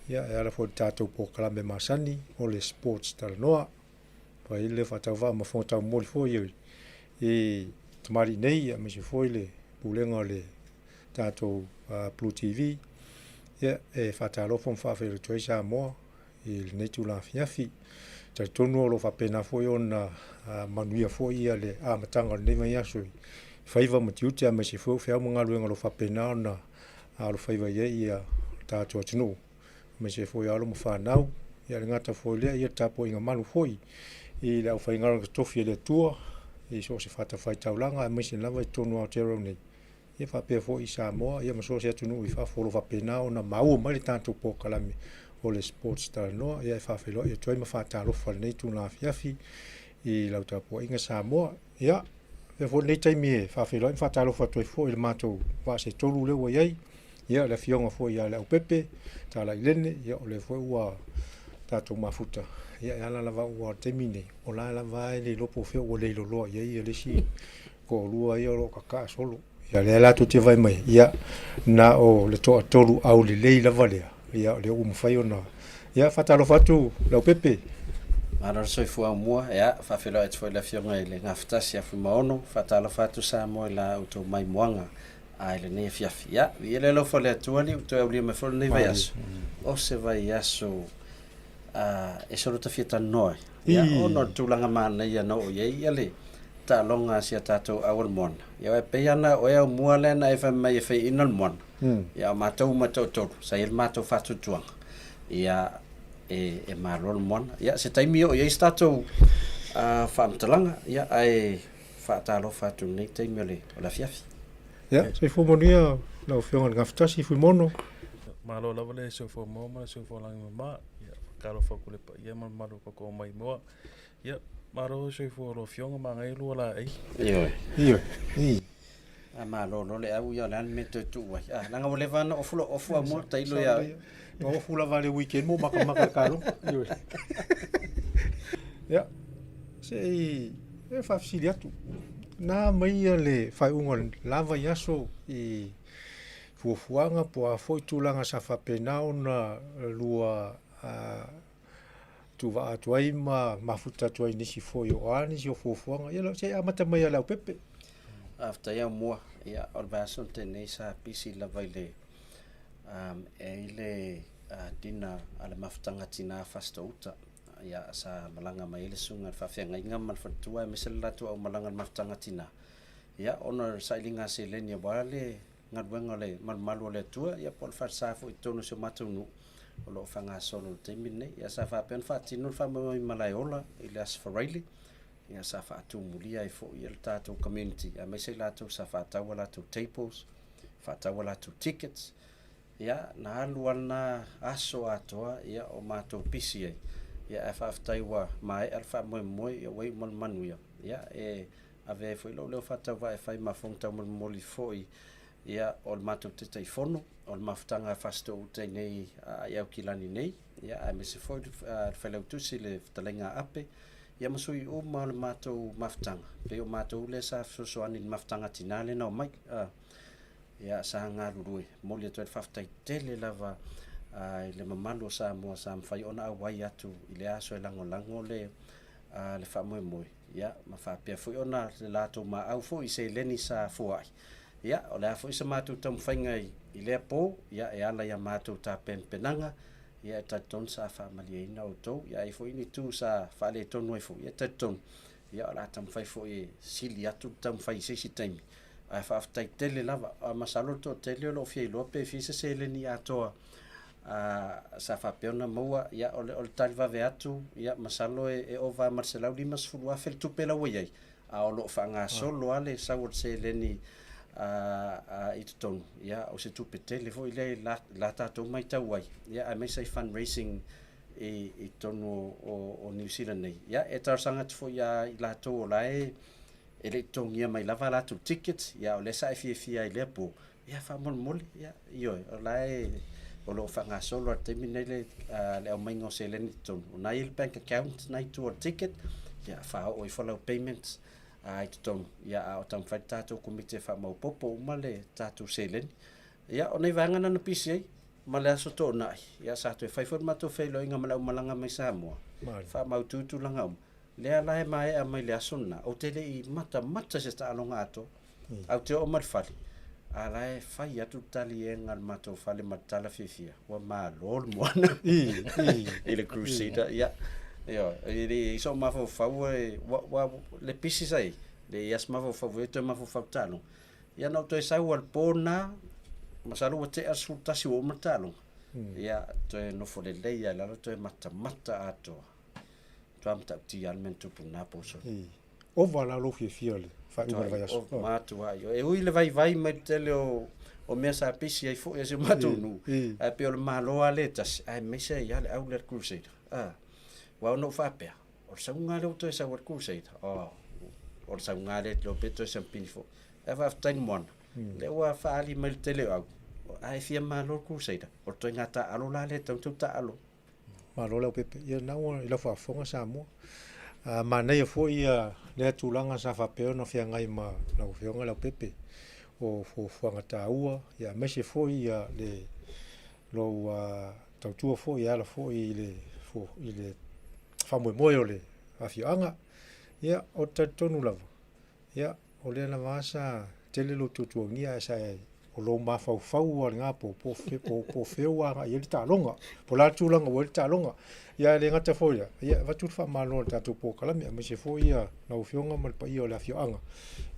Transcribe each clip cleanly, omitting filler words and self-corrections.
Ia, e ala foi i le tatou polokalame masani o le Sports Talanoa. Fai ai le faatauvaa ma fofoga taumoli foi i tamalii nei, aemaise foi le pulega o le tatou Blue TV. Ia, e faatalofa ma faafeiloai atu ai Samoa i lenei itula afiafi. E talitonu o lo o faapena foi ona manuia foi le amataga o lenei vaiaso i faiva ma tiute aemaise foi o feau ma galuega o lo o faapena ona alofaiva i ai le tatou atunuu, aemaise foi o alo ma fanau. Ia e le gata foi i lea, ia le tapuaiga malu foi i le aufaigaluega totofi a le Atua i so o se fatafaitaulaga aemaise lava i totonu o Aotearoa nei, ia faapea foi i Samoa ia ma so o se atunuu i fafo o lo o faapena ona maua mai le tatou polokalame o le Sports Talanoa. Ia e faafeiloai atu ai ma faatalofa i lenei itula afiafi i lau tapuaiga Samoa. Ia, avea foi lenei taimi e faafeiloai ma faatalofa atu ai foi i le matou vaa se tolu lea ua i ai. Ia, le afioga foi ia Leaupepe Talailene, ia o lea foi ua tatou mafuta. Ia, e ala lava ua o le taimi lenei, o la e lava e le iloa po o fea ua leiloloa i ai le isi toalua ia o lo o kakaa solo. Ia lea la tou te vaai mai, ia na o le toatolu aulelei lava lea, ia o lea ua mafai ona. Ia faatalofa atu Leaupepe. Malo le soifua aumua, ia faafeiloai atu foi i le afioga i le Gafatasi ia Fuimaono, faatalofa atu Samoa i la outou maimoaga a i lenei afiafi. Ia, viia le alofa o le Atua alii ua toe aulia mai foi lenei vaiaso. O se vaiaso e solo ta fia talanoa ai. Ia, ona o le tulaga manaia na oo i ai ia le taaloga a si a tatou au o le moana. Ia, e pei lava na o oe aumua lea na e fai mai e faiaina le moana. Ia, o matou uma e toatolu, sa i ai le matou faatuatuaga, ia, e malo le moana. Ia, se taimi e oo i ai se tatou faamatalaga, ia, ae faatalofa atu i lenei taimi o le afiafi. Ia, soifua manuia lau Afioga i le Gafatasi Fuimono. Malo lava le soifua maua ma le soifua lagi mama. Ia, faatalofa atu i le paia ma le mamalu o koko maimoa. Ia, malo le soifua o lau Afioga, manaia lua laei. Ioe. Ioe. I. A malo loa le au, ia o le a le mea e toe tuu ai. A, leaga ua leva ona ofu lou ofu aumua tailo ia oe. Na ofu lava i le weekend mo makamaka i kalo. Ioe. Ia, se i e faafesili atu. Na mai ia le faaiuga o le la vaiaso i fuafuaga po o a foi tulaga sa faapena ona lua tuuvaa atu ai ma mafuta atu ai i nisi foi o a nisi o fuafuaga. Ia se i amata mai ia Leaupepe. Faafetai Aumua. Ia, o le vaiaso na tea nei sa pisi lava i le e i ai le dinner a le mafutaga tina Fasitouta. Ia, sa malaga mai ai le susuga i le faafeagaiga ma le faletua aemaise le latou aumalaga i le mafutaga tina. Ia, ona o le sailiga seleni aua le galuega o le malumalu o le Atua, ia po o le falesa foi i totonu o si o matou nuu o lo o faagasolo i le taimi lenei. Ia sa faapea ona faatino le faamoemoe i Malaeola i le Aso Faraile, ia sa faatumulia ai foi le tatou community aemaise i latou sa faatau a latou tables, faatau a latou tickets. Ia, na alu lava lena aso atoa ia o matou pisi ai. Ia ae faafetai ua maea le faamoemoe, ia ua iu ma le manuia. Ia e ave ai foi lou leo faatauvaa e fai ma fofoga taumolimoli foi ia o le matou Taitaifono o le mafutaga a Fasitoo-uta i nei i Aukilani nei, ia aemaise foi le Failautusi i le Fetalaiga a Ape, ia ma sui uma o le matou mafutaga. E pei o matou lea sa fesoasoani i le mafutaga tinã lea na omai. Ia sa galulue, momoli atu ai le faafetai tele lava i le mamalu o Samoa sa mafai ona auai atu i lea aso e lagolago le faamoemoe. Ia, ma faapea foi ona le latou maau foi i seleni sa foai. Ia, o le a foi sa matou taumafaiga i lea po, ia, e ala i a matou tapenapenaga, ia, e talitonu sa faamalieina outou. Ia, a i ai foi ni itu sa faaletonu ai foi, ia, e talitonu, ia, o le a taumafai foi e sili atu le taumafai i se isi taimi. Ae faafetai tele lava. Masalo le toatele o lo o fia iloa pe fia se seleni atoa sa faapea ona maua, ia, o le tali vave atu, ia, masalo e ova ma le $150,000 le tupe la ua i ai, a o lo o faagasolo lava le sau o le seleni i totonu, ia, o se tupe tele foi lea i la tatou matau ai, ia, aemaise i fundraising i totonu o Niu Sila nei. Ia, e talosaga atu foi ia i latou o la e e le i totogia mai lava a latou tickets, ia, o lea sa e fiafia ai i lea po, Ia, faamolemole, ia, ioe, o la e, o lo o faagasolo lava i le taimi lenei le, le aumaiga o seleni i totonu. O lena e i ai le bank account lena i tua o le ticket, ia faaoo ifo lau payment i totonu, ia, a o taumafai le tatou Komiti e faamaopoopo uma le tatou seleni. Ia, o nai vaega na na pisi ai. Ma le Aso Toonai, ia sa toe fai foi le matou feiloaiga ma le aumalaga mai Samoa, faamautu tulaga uma. Lea la e maea mai le aso lena, ou te le i matamata i se taaloga atoa. Ae ou te oo mai i le fale, a la e fai atu le taliega a le matou fale ma le tala fiafia, ua malo le moana i le Crusader. Ia, ioe, e le i sou mafaufau, ua, le pisi sa i ai, le i as mafaufau foi toe mafaufau i le taaloga. Ia na ou toe sau lava i le po lena, masalo ua tea le 11 ua uma le taaloga. Ia, toe nofo lelei lava i lalo toe matamata atoa. Matua matautia lava le mea na tupu i lena po solo. Ova la lou fiafia i le faaiuga o le vaiaso. Matua ai. E ui le vaivai mai le tele o mea sa pisi ai foi e si o matou nuu, ae pei o le Malo lava lea e tasi, aemaise ai lava le au lea a le Crusader. Aua ona ou faapea, O le sauga lea ua toe sau ai le Crusader, oh, o le sauga lea e pe toe siampini foi. Ae faafetai le moana, lea ua faaali mai le tele o au, a e fia malo le Crusader, o le ituaiga taaalo la lea e tatau ona taaalo. Malo Leaupepe, ia lena ua i lau faafofoga Samoa. A manaia foi ia lea tulaga sa faapea ona feagai ma lau Afioga Leaupepe o fuafuaga taua, ia aemaise foi ia le lou tautua foi e ala foi i le, i le faamoemoe o le afioaga. Ia, ou te talitonu lava, ia, o lea lava sa tele lou tuatuagia ae sa o lou mafaufau lava i lena po, po, po, po o fea ua agai i ai le taaloga, po o le a le tulaga ua i ai le taaloga. Ia ae le gata foi i lea, ia, e avatu le faamalo i le tatou polokalame aemaise foi ia lau Afioga ma le paia o le afioaga,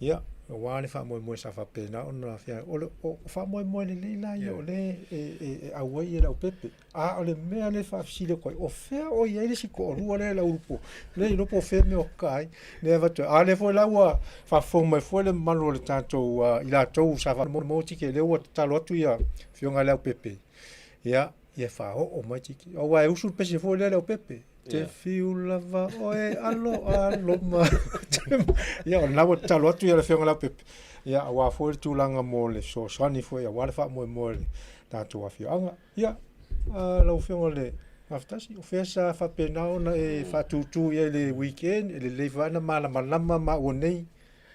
ia, aua le faamoemoe sa faapena ona feagai. O le o faamoemoe lelei la ia o lea e auai ia Leaupepe. A o le mea lea e faafesili atu ai, o fea o i ai le isi toalua lea e Laulupo, le iloa po o fea mea o kaka ai, lea e avatu ai. A o lea foi la ua faafofoga mai foi le mamalu o le tatou, i latou sa maua tiketi, lea ua tatalo atu ia Afioga ia Leaupepe, ia, ia faaoo mai tiketi. Aua e usu le pese foi lea Leaupepe. Te fiu lava oe alo alo ma ia o lena ua tatalo atu ia le Afioga Leaupepe ia aua foi le tulaga mo le fesoasoani foi aua le faamoemoe o le tatou afioaga. Ia, lau Afioga i le Gafatasi, o fea sa faapena ona e faatūtū i ai le weekend, e lelei foi lava ona malamalama maua nei,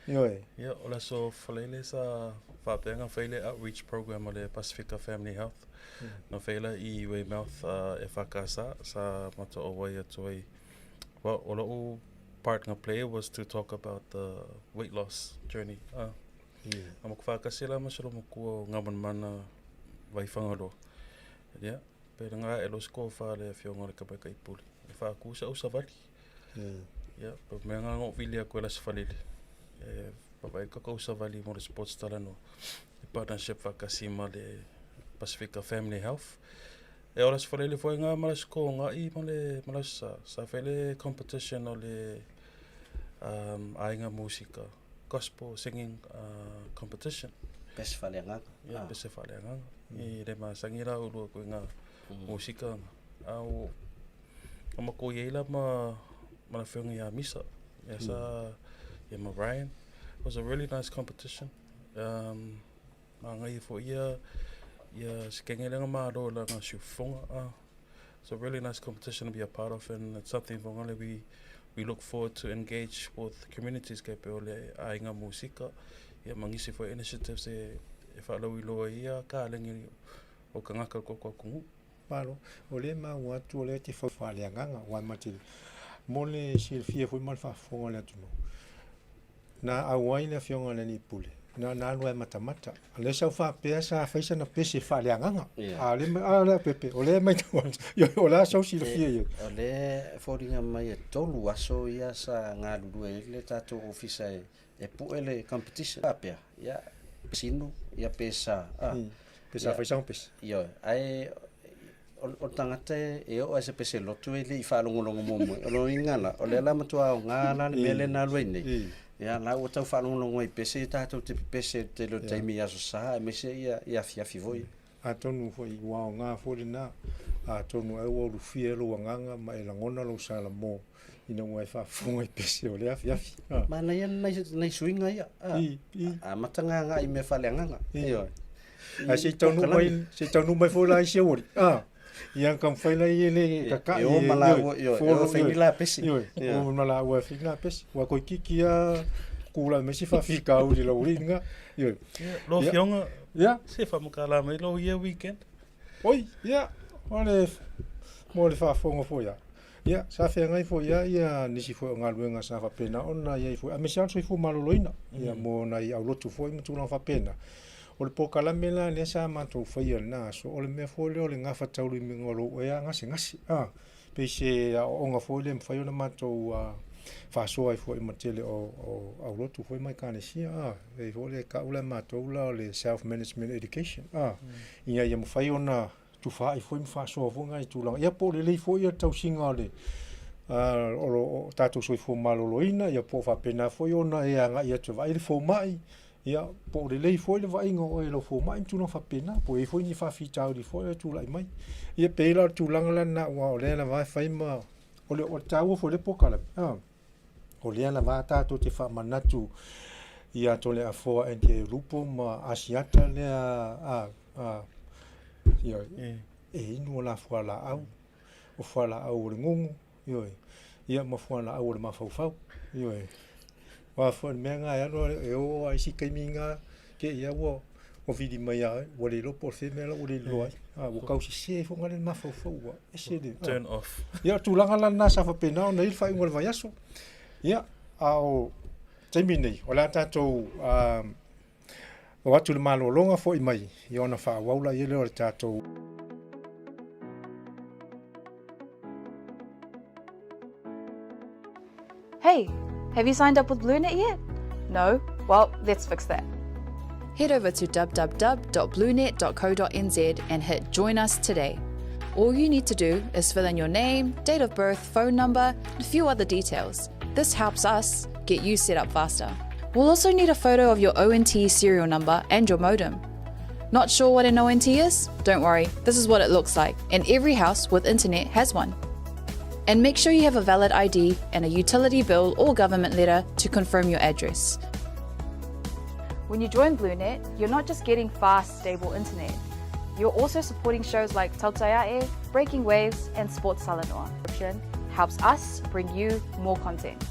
ioe. Ia, o le aso Faraile sa faapea ona fai le outreach program a le Pasifika Family Health. Na fai la i Weymouth EFKS sa matou auai atu ai. Well, o lou part na play was to talk about the weight loss journey. A maku whakasi la ma solo maku o ngā manamana vai whangaloa. Ia, pera ngā e los ko wha le fionga le kapai kai puli. E wha ku sa usa vali. Ia, pa mea ngā ngō vili a koe la safalili. E papai ka ka usa vali mo le sports tala no. E partnership whakasi ma le Pacifica Family Health. E ora safalili foi ngā mala sko ngā i ma le mala sa. Sa whele competition o le um, aiga musika. gospel singing competition. Pese faaleagaga. Ia, ah. pese faaleagaga. Mm. I le masangi la ulua koe ngā mm. musika nga. A o, o mako i eila ma, ma la whionga ia Misa. Ia sa, mm. ia ma Ryan. It was a really nice competition. Um, ma ngai fo ia, ia skengelenga ma lo la ngā siufonga. Ah. It's a really nice competition to be a part of and it's something fongale we we look forward to engage with communities kei pe o le aiga musika ia ma nisi foi initiatives e e faalauiloa ai ia kalegi o kangaka ko ko atunuu. Malo, o lea e maua atu o lea e te fau faaleagaga, aua e mate mo le silafia foi ma le faafofoga a le atunuu. Na auai le Afioga i le Alii Pule, na na alu ai matamata. O lea sa ou faapea sa fai sana pese faaleagaga. A o lea, a o lea Pepe, o lea e matau atu, o le a sou silafia i ai? O lea e foliga mai e tolu aso ia sa galulue ai le tatou ofisa e pue le competition. Faapea, ia, sinu, ia pe sa, a. Pe sa fai sana pese. Ioe, ae o le tagata e oo lava i se pese lotu e le i faalogologo muamua. O lona uiga la, o lea la matua aoga la le mea lea na alu ai nei. Ia la ua tau faalogologo ai i pese ia tatou te pepese i le tele o taimi i Aso Sa aemaise ia afiafi foi. Atonu foi ua aoga foi lena, atonu ai ua ulufia ai lou agaga ma e lagona lou salamo ina ua e faafofoga i pese o lea afiafi. Manaia nai suiga ia, amata gaga i mea faaleagaga. Ioe. Ae se i taunuu mai, se i taunuu mai foi la isi auali. Ah, ia ka mawhai la i ele kaka'i. E o ma lāua, ioe, e o whaini la pesi. Ioe, o ma lāua e whaini la pesi. Ua koi kiki a kula me si whawhika uri la uri nga. Ioe. Lo fionga, se whamakala mai lo ia weekend. Oi, ia, o le, mo le faafofoga foi a. Ia, sa feagai foi lava ia nisi foi o galuega sa faapena ona i ai foi, aemaise lava le soifua maloloina, ia mo nai aulotu foi ma tulaga faapena. O le polokalame la lea sa matou faia i lena aso, o le mea foi lea o le gafataulimaina o lou ea gasegase, a, pei se aoaoga foi lea e mafai ona matou faasoa ai foi ma le tele o aulotu foi ma ekalesia, a, pei foi lea e tau la e matou la o le self management education, a, ina ia mafai ona tufa ai foi ma faasoa foi nai tulaga, ia po o lelei foi le tausiga o le o lo tatou soifua maloloina, ia po o faapena foi ona e agai atu e vaai le fomai, ia po o lelei foi le vaaiga o oe e lau fomai ma tulaga faapena, po o i ai foi ni faafitauli foi e tulai mai. Ia pei la o le tulaga lena aua o lea lava e fai ma o le taua foi o lea polokalame, o lea lava tatou te faamanatu ia Toleafoa and Lupo ma Asiata lea a, ioe, e inu o la fualaau, o fualaau o le gugu, ioe, ia ma fualaau o le mafaufau, ioe. Aua foi o le mea lena e alu e oo lava i isi taimi na te i lava ua vili mai ia oe, ua le iloa po o fea le mea la ua le iloa ai. A ua tau sese foi le mafaufau ua ese le... Turn off. Ia, o tulaga la lena sa faapena ona i ai le faaiuga o le vaiaso. Ia, a o taimi nei, o le a tatou o atu i le malologa foi mai, ia ona faaauau laia lea o le tatou Hey, have you signed up with BlueNet yet? No? Well, let's fix that. Head over to www.bluenet.co.nz and hit Join Us Today. All you need to do is fill in your name, date of birth, phone number, and a few other details. This helps us get you set up faster. We'll also need a photo of your ONT serial number and your modem. Not sure what an ONT is? Don't worry, this is what it looks like, and every house with internet has one. And make sure you have a valid ID and a utility bill or government letter to confirm your address. When you join BlueNet, you're not just getting fast, stable internet. You're also supporting shows like Tautaiae, Breaking Waves, and Sports Talanoa. Helps us bring you more content.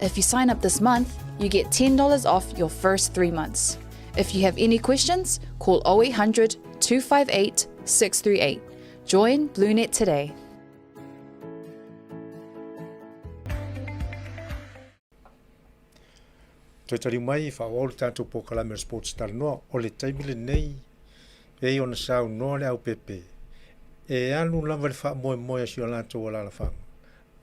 If you sign up this month, you get $10 off your first 3 months. If you have any questions, call 0800 258 638. Join BlueNet today. Toe taliu mai, faaauau le tatou polokalame o le Sports Talanoa. O le taimi lenei, e ai ona saunoa le aupepe, e alu lava le faamoemoe a si o latou alaalafaga,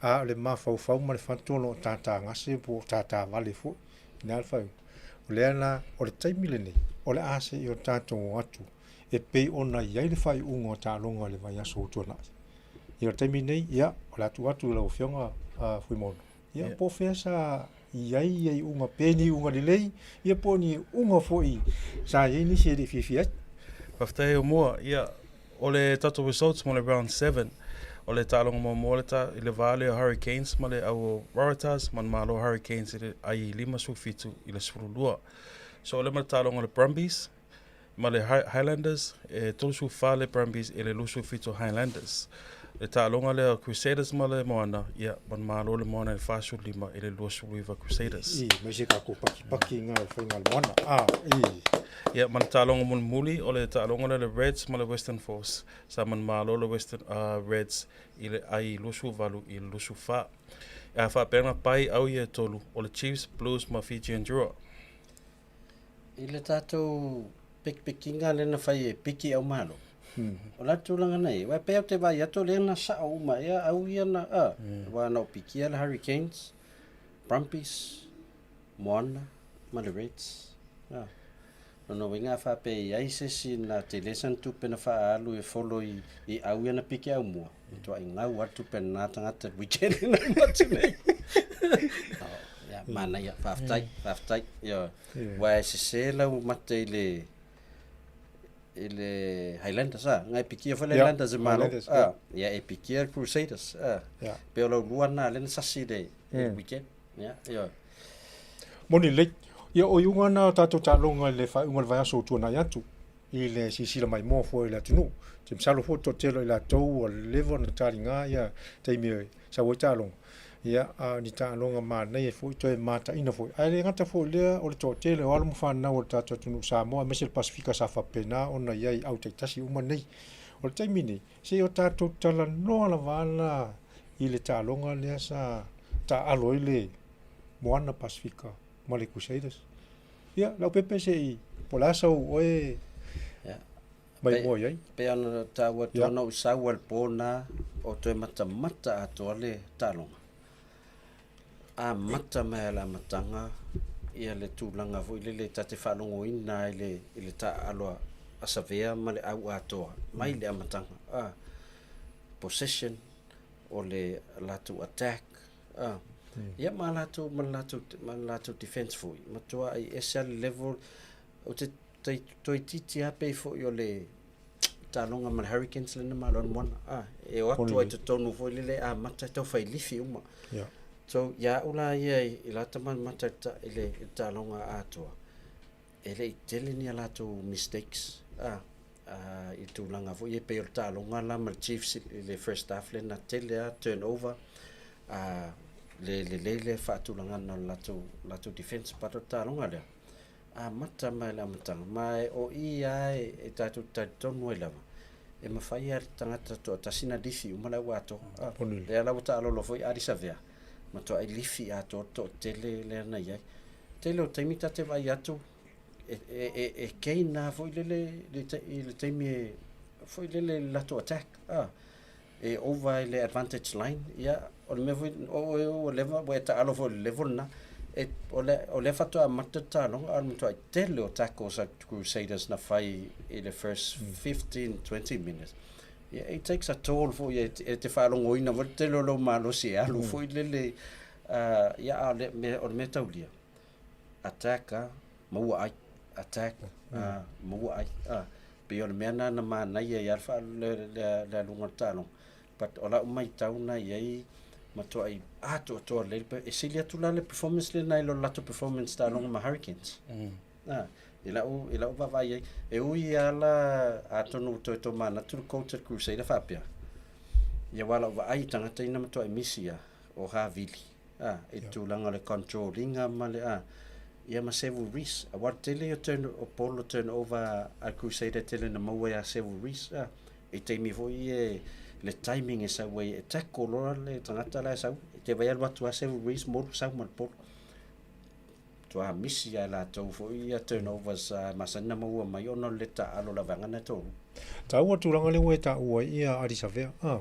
a o le mafaufau ma le fatu o lo o tātāgase po o tātāvale foi. I le a le faaiuga? O lea la, o le taimi lenei, o le a seia o tatou o atu e pei ona i ai le faaiuga o taaloga i le vaiaso ua tuanai. Ia, o le taimi lenei, ia, o le a tuu atu i lau Afioga Fuimaono, ia, po o fea sa i ai ia iuga, pe ni iuga lelei, ia po o ni iuga foi sa i ai nisi e le i fiafia ai. Faafetai e Aumua. Ia, o le tatou results mo le round 7, o le taaloga muamua le ta, i le va lea o Hurricanes ma le au o Waratahs, manumalo Hurricanes i le ai 57 i le 12. So o le ma le taaloga o le Brumbies ma le Highlanders, e 34 le Brumbies i le 27 Highlanders. Le taaloga lea o Crusaders ma le Moana, ia, manumalo le Moana i le 45 i le 29 Crusaders. I, mai se tatou pakipaki i ngā whainga le Moana. Ah, i. Ia, ma le taaloga mulimuli, o le taaloga lea le Reds ma le Western Force. Sa manumalo le Western, Reds i le ai 28 i le 24. A faapea na pai au ia e tolu, o le Chiefs, Blues ma Fijian Drua. I le tatou pikipikiga lea na fai e piki au malo, o le a le tulaga na i ai? Aua e pei ou te vaai atu o lea na sao uma ea au ia na, a, aua na ou pikia le Hurricanes, Brumbies, Moana ma le Reds. A. Lona uiga a faapea e i ai se isi na tele sana tupe na faaalu e follow i, i au ia na piki au mua, matuai gau lava le tupe a lena tagata i le weekend na uma atu nei. Ia, manaia, faafetai, faafetai. Ioe. Aua e sese lau mate i le, i le Highlanders, a. Ngai pikia foi le Highlanders e malo. A, ia e pikia le Crusaders, a. Pei o lau lua lena lea na sasi i le weekend. Ia, ioe. Moni lelei. Ia, o iuga na o tatou taaloga i le faaiuga o le vaiaso ua tuanai atu i le silasila maimoa foi i le atunuu. Ou te masalo foi o le toatele o i latou ua leva ona taliga ia taimi e sau ai taaloga, ia, a o ni taaloga manaia foi toe mataina foi. Ae le gata foi i lea, o le toatele o alo ma fanau o le tatou atunuu Samoa aemaise le Pasefika sa faapena ona i ai i au taitasi uma nei. O le taimi nei, se i o tatou talanoa lava la i le taaloga lea sa taaalo ai le Moana Pasefika ma le Crusaders. Ia, Leaupepe se i, po o le a sau oe maimoa i ai? Pei ona taua atu ona ou sau ai le po na o toe matamata atoa le taaloga. Amata mai lava i le amataga ia le tulaga foi lele ta te faalogoina ai i le taaalo a Savea ma le au atoa mai le amataga. Possession o le latou attack ia ma latou ma le latou ma le latou defense foi, matuai ese lava le level. Ou te toeitiiti lava pei foi o le taaloga ma le Hurricanes lea na malo ai le Moana. Ah, e o atu ai totonu foi lele amata e tau fai lifi uma. Yeah. So, ia au la ia i lata matamata i le taaloga atoa, e le i tele ni a latou mistakes ah, ah, i tulaga foi e pei o le taaloga la ma le Chiefs i le first half lea na tele lava turnover, ah, le lelei le faatulagaga o le latou, latou defense but o le taaloga lea, amata mai le amataga, ma o i lava e tatou te talitonu ai lava, e mafai lava e le tagata toatasi ona lifi uma le au atoa. Ah, lea la ua taalolo foi Ardie Savea, matuai lifi atoa le toatele lea na i ai. Tele o taimi ta te vaai atu, e, e, e, e gain lava foi lele i le taimi e, foi lele i le latou attack. Ah, e ova i le advantage line, ia, o le mea foi, o oe ua leva, ua e taalo foi i le level lena, e, o le, o lea faatoa amata le taaloga, a o le matuai tele o tackles a Crusaders na fai i le first 15, 20 minutes. Ia, it takes a toll foi e, e te faalogoina foi le tele o lou malosi e alu foi lele, uh, ia, a o le mea, o le mea taulia, attack a, maua ai, attack, a, maua ai, a. Pei o le mea lena na manaia ai lava le, le, le aluga o le taaloga. But o lau maitau na i ai, matuai atoatoa lelei, e sili atu la le performance lena i lo le latou performance taaloga ma Hurricanes. A, i lau, i lau vaavaai i ai. E ui lava la, atonu ua toe tomanatu le coach a le Crusader faapea, ia aua lau vaai i tagata ia na matuai misi lava, o Havili. A, i le tulaga o le control ina ma le, a, ia ma Sevu Reece. Aua o le tele ia o turn, o ball o turnover a le Crusader tele na maua ia Sevu Reece, a, i taimi foi e, le timing e sau ai, e tackle loa le tagata la e sau, e te vaai alu atu lava Sevu Reece molu sau ma le polo. Matua misi lava e latou foi ia turnovers a masani na maua mai ona o le taaalo o le vaega lena e toalua. Taua tulaga lea ua e taua ai ia Ardie Savea. A,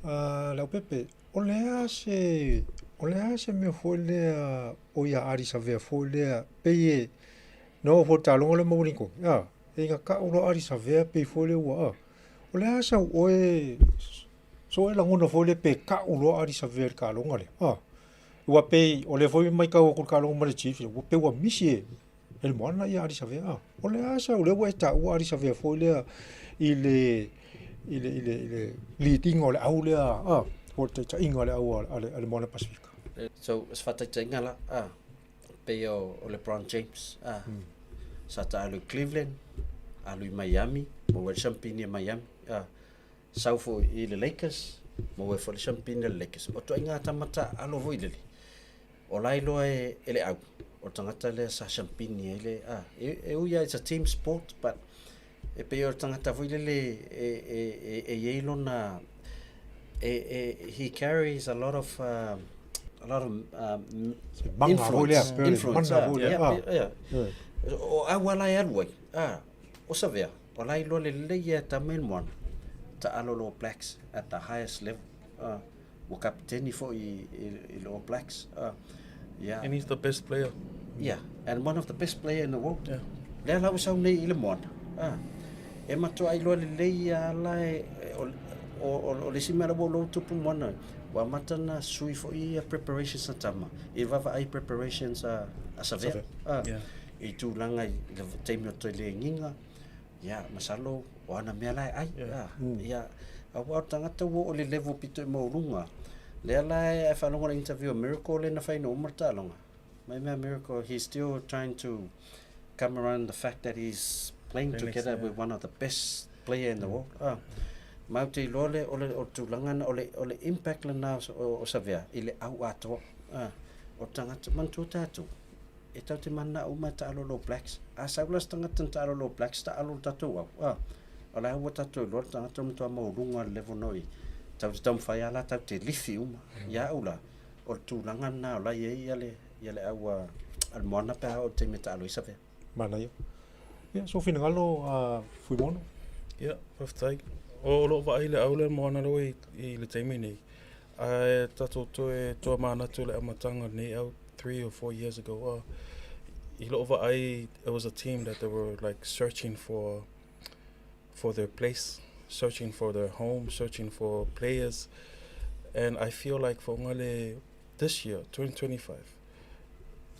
a Leaupepe, O le a se, o le a se mea foi lea o ia Ardie Savea foi lea, pei e, na oo foi i le taaloga lea ma Wellington, a, e ina kau loa Ardie Savea pei foi lea ua, a, o le a sau oe, so oe lagona foi lea pe kau loa Ardie Savea i le taaloga lea, a, ua pei, o lea foi e maitau atu i le taaloga ma le Chiefs, ua pei ua misi e, e le Moana ia Ardie Savea, a, o le a sau, lea ua e taua Ardie Savea foi lea i le, i le, i le, i le lead-ina o le au lea, a, po o le taitaiga o le au a le, a le Moana Pasefika. So, o se faataitaiga la, a, pei o, o LeBron James, a, mm. sa taalu i Cleveland, alu i Miami, maua le siampini e Miami, a, sau foi i le Lakers, maua foi le siampini a le Lakers. O ituaiga tama taaalo foi lele, O la iloa e, e le au, o le tagata lea sa siampini ai le, a, e, e ui lava it's a team sport, but e pei o le tagata foi lele e, e, e, e i ai lona, e, e, he carries a lot of, a lot of influence, influence, ah, yeah, yeah. O au ala e alu ai, ah, o Savea, o la iloa lelei ia e tama i le moana, taalo le All Blacks at the highest level, ah. Ua kapiteni foi i le All Blacks. Yeah. And he's the best player. Yeah, and one of the best player in the world. Yeah. Lea la ua sau nei i le moana. Ah. E matua iloa lelei ia ala e, o, o, o, o le isi mea la ua lou tupu moana, ua amata na sui foi ia preparations a tama. I vaavaai preparations a, a Savea. Ah. Yeah. I tulaga i le taimi o toe legiga. Ia, masalo, o ana mea la e ai. Yeah. Mm. Ia, aua o tagata ua oo i le level pito i maualuga. Lea la e faalogo le interview a Miracle lea na fai ina uma le taaloga. Mai mea Miracle, he's still trying to come around the fact that he's playing together with one of the best player in the world. Ah. Ma ou te iloa le, o le, o le tulaga na, o le, o le impact lena o, o Savea i le au atoa. Ah. O tagata, manatua tatou, e tatou te mananao uma e taalo le All Blacks. A sau la se tagata na taalo le All Blacks, taalo le tatou au. Ah. O la ua tatou iloa le tagata ua matua maualuga le level na oo i ai, tatou te taumafai lava la tatou te lifi uma. Ia au la, o le tulaga lena o la e i ai le, ia le au a le Moana pe a oo i le taimi e taalo ai Savea. Manaia. Ia, sou finagalo a Fuimono. Ia, faafetai. O lou vaai i le au lea Moana lea ua i le taimi nei, ae tatou toe toamanatu i le amataga o lenei au 3 or 4 years ago. I lou vaai, it was a team that they were like searching for their place, searching for their home, searching for players. And I feel like for ngale this year, 2025,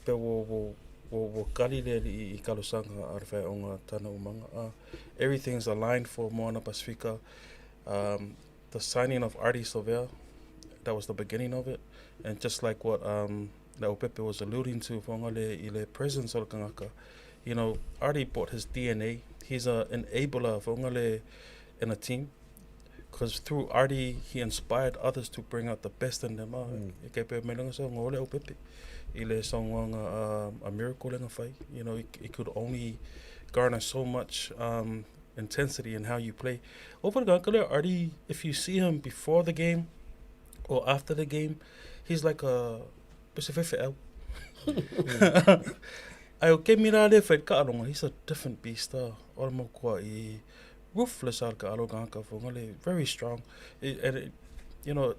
pe ua kali le alii i talosaga a le faaiuga tana umaga. Everything's aligned for Moana Pasifika. The signing of Ardie Savea, that was the beginning of it. And just like what Leaupepe was alluding to, Fongale i le presence o le kangaka, Artie brought his DNA. He's a enabler Fongale in a team. Because through Artie, he inspired others to bring out the best in them. E ke pe melenga sa ngole o pepe. I le songoanga a miracle lenga fai. It could only garner so much intensity in how you play. Over the Artie, if you see him before the game or after the game, he's like a se faifeau. Ai o ke mira le fai ka alonga, he's a different beast. O mo kua i ruthless al ka alonga ka fonga le very strong. It, and it, you know,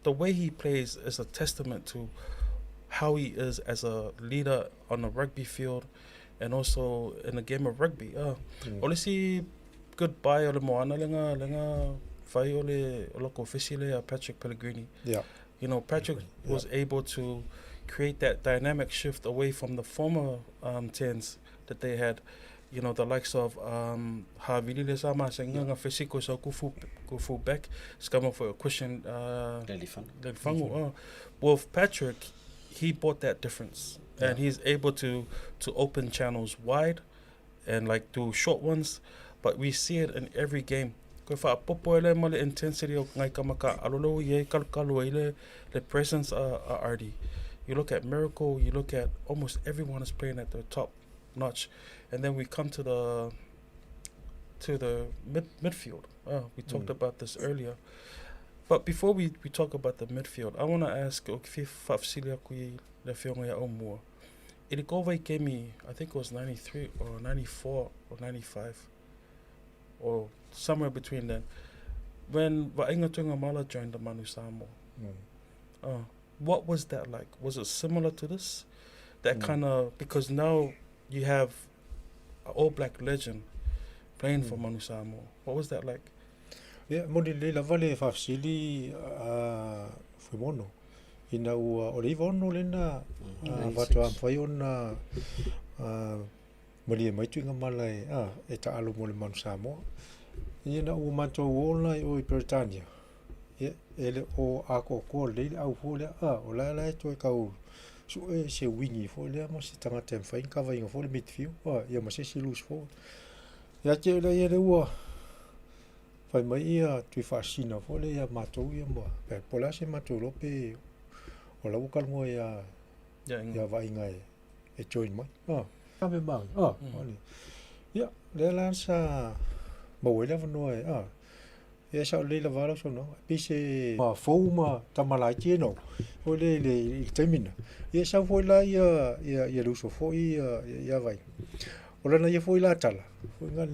the way he plays is a testament to how he is as a leader on the rugby field and also in the game of rugby. O le isi good buy o le Moana lenga fai o le o loko ofisi le a Patrick Pellegrini. Patrick was able to create that dynamic shift away from the former tens that they had. The likes of Havili le sa ma senga nga fisiko sa ku full back skama for a question Lelifana. Lelifango. With Patrick, he brought that difference, and he's able to open channels wide and like do short ones, but we see it in every game. Ko faapopo ele ma le intensity o ngai kamaka alolo i e kalu ai le presence a Artie. You look at Miracle, you look at almost everyone is playing at the top notch, and then we come to the midfield. We talked about this earlier. But before we talk about the midfield, I want to ask o ke faafesili aku i le afioga ia Aumua. I le kou vaikemi, I think it was 93 or 94 or 95 or somewhere between then, when Va'aiga Tuigamala joined the Manu Samoa, what was that like? Was it similar to this? That kind of, because now you have an All Black legend playing for Manu Samoa. What was that like? Ia, moni lelei lava le faafesili a Fuimono. Ina ua o le 96 lena faatoa mafai ona malie mai Tuigamala e taalo mo le Manu Samoa. Ia na ua matou o la i o i Peretania. Ia, e le o atoatoa lelei le au foi lea. O la e toe tau sue se wingi foi lea ma se tagata e mafai ona kavaina foi le midfield. Ia ma se isi loose forward. Ia te oe ia le ua fai mai ia tui faasina foi lea ia matou ia ma pe po o le a se matou iloa pe o la ua talanoa ia ia Vaaiga e join mai. Ave mai. Ia, lea la sa maua ai le avanoa e ia sao lelei lava lau saunoaga. E pei se ma fou ma tama laiti e no. Foi le i le taimi na. Ia sau foi la ia le uso foi ia Vaaiga. O lana ia foi la tala, foi